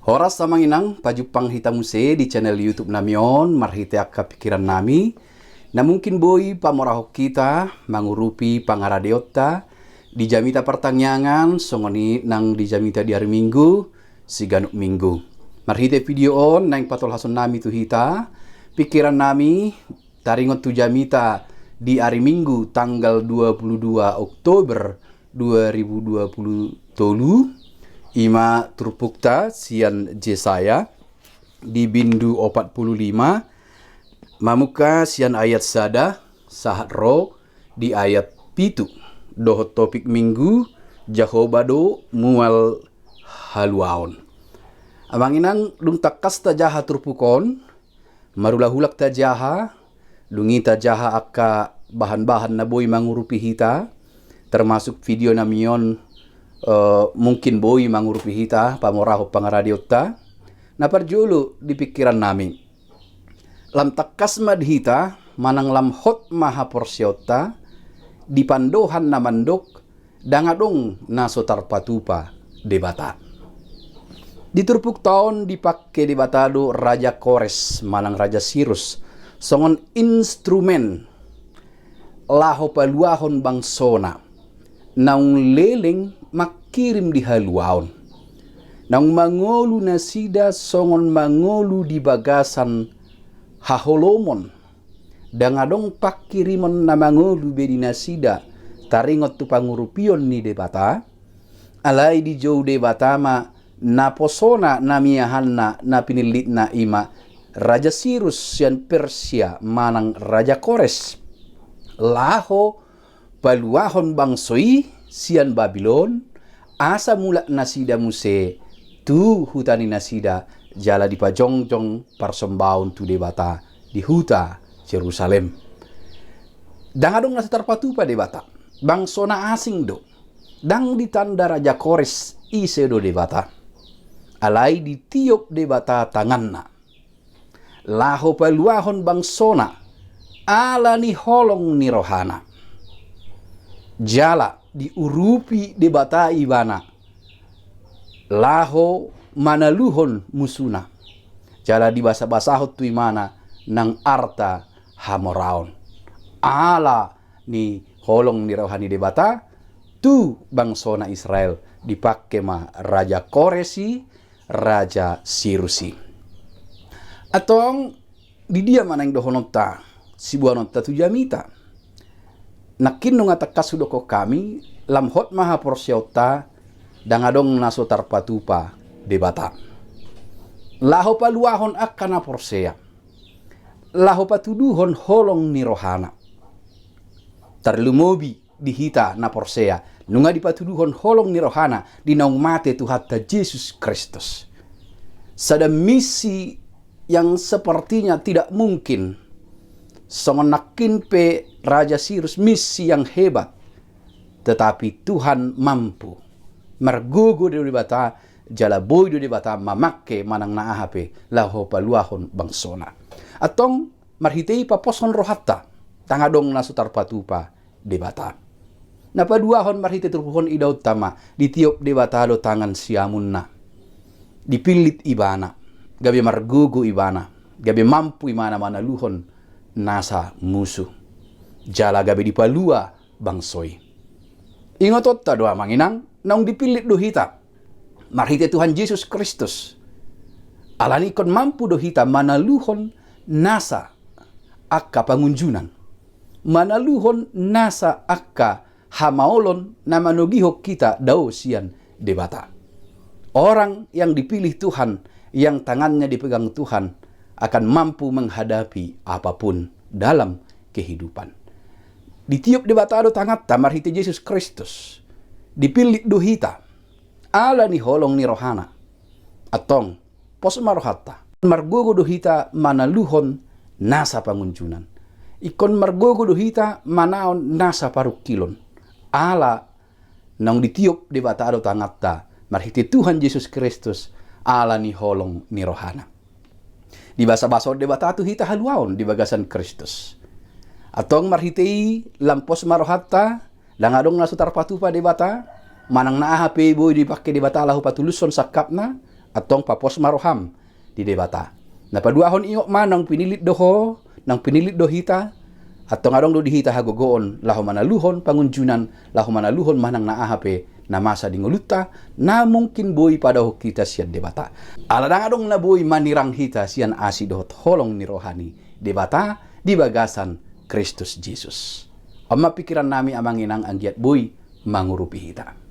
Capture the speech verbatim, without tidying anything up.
Horas amang inang, pajumpang hita muse di channel YouTube nami on, marhite angka pikiran nami. Na mungkin boi pamorahon hita mangurupi pangaradeonta di jamita partangiangan, songon i nang di jamita di ari Minggu, siganup Minggu. Marhite video on naeng patolhason nami tu hita pikiran nami, taringot tu jamita di ari Minggu tanggal dua puluh dua Oktober dua ribu dua puluh tolu, ima turpukta sian Jesaya di bindu opat puluh lima, mamungka sian ayat sada sahat ro di ayat pitu, dohot topik Minggu, Jahowa do mual haluaon. Amang inang, dung tangkas tajaha turpuk on, marulahulak tajaha, dung i tajaha angka bahan-bahan na boi mangurupi hita, termasuk video nami on, eh, mungkin boi mangurupi hita pamorahon pangaradeonta. Na parjolo di pikiran nami, lam tangkas ma di hita manang lam hot ma haporseaonta di pandohan na mandok, ndang adong na so tarpatupa Debata. Di turpukta on dipangke Debata do Raja Kores manang Raja Sirus songon instrumen laho paluahon bangsona naung leleng mangkirim di haluaon. Naung mangolu nasida songon mangolu di bagasan haholomon. Ndang adong pangkirimon na mangolu be di nasida taringot tu pangurupion ni Debata. Alai dijou Debata ma naposona, na miahanna, na pinillitna, ima Raja Sirus sian Persia manang Raja Kores, laho paluahon bangso i sian Babilon, asa mulak nasida muse tu huta ni nasida, jala dipajongjong parsombaon tu Debata di huta Jerusalem. Ndang adong na so tarpatupa Debata. Bangso na asing do. Ndang ditanda Raja Kores ise do Debata. Alai ditiop Debata tanganna laho paluahon bangsona ala ni holong ni rohana. Jala diurupi Debata ibana laho manaluhon musuna. Jala dibasabasahon tu ibana nang arta hamoraon. Ala ni holong ni roha ni Debata tu bangsona Israel, dipangke ma Raja Kores i, Raja Sirus i. Antong, di dia ma naeng dohononta siboanonta tu jamita? Nangkin nunga tangkas hudokkon hami, lam hot ma haporseaonta, ndang adong na so tarpatupa Debata. Laho paluahon angka na porsea, laho patuduhon holong ni rohana. Tarlumobi di hita na porsea, nunga dipatuduhon holong ni rohana di naung mate Tuhanta Jesus Kristus. Sada misi yang sepertinya tidak mungkin. Songon nangkin pe Raja Sirus, misi yang hebat. Tetapi Tuhan mampu. Margogo do Debata, jala boi do Debata mamangke manang na aha pe laho paluahon bangsona. Antong, marhite i paposhon rohanta, ndang adong na so tarpatupa Debata. Na paduahon, marhite turpuk on idaonta ma, ditiop Debata do tangan siamunna. Dipillit ibana, gabe margogo ibana, gabe mampu ibana manaluhon nasa musu. Jala gabe dipalua bangso i. Ingotonta do amang inang, naung dipillit do hita marhite Tuhan Jesus Kristus. Alani ingkon mampu do hita manaluhon nasa angka pangunjunan, manaluhon nasa angka hamaolon na manogihon hita dao sian Debata. Orang yang dipilih Tuhan, yang tangannya dipegang Tuhan, akan mampu menghadapi apapun dalam kehidupan. Ditiop Debata do tanganta marhite Jesus Kristus. Dipillit do hita ala ni holong ni rohana. Antong, pos ma rohanta. Margogo do hita manaluhon nasa pangunjunan. Ingkon margogo do hita manaon nasa parungkilon. Ala naung ditiop Debata do tanganta marhite Tuhan Jesus Kristus ala ni holong ni rohana. Dibasabasahon Debata tu hita haluaon di bagasan Kristus. Antong, marhite i lam pos ma rohanta, ndang adong na so tarpatupa Debata, manang na aha pe boi dipangke Debata laho patulushon sangkapna, Antong papos ma roham di Debata. Na paduahon, ingot ma, naung pinillit do ho, naung pinillit do hita. Antong adong do di hita hagogoon laho manaluhon pangunjunan, laho manaluhon manang na aha pe na masa di ngolunta, na mungkin boi padaohon hita sian Debata. Ala ndang adong na boi manirang hita sian asi dohot holong ni roha ni Debata di bagasan Kristus Jesus. On ma pikiran nami, amang inang, anggiat boi mangurupi hita.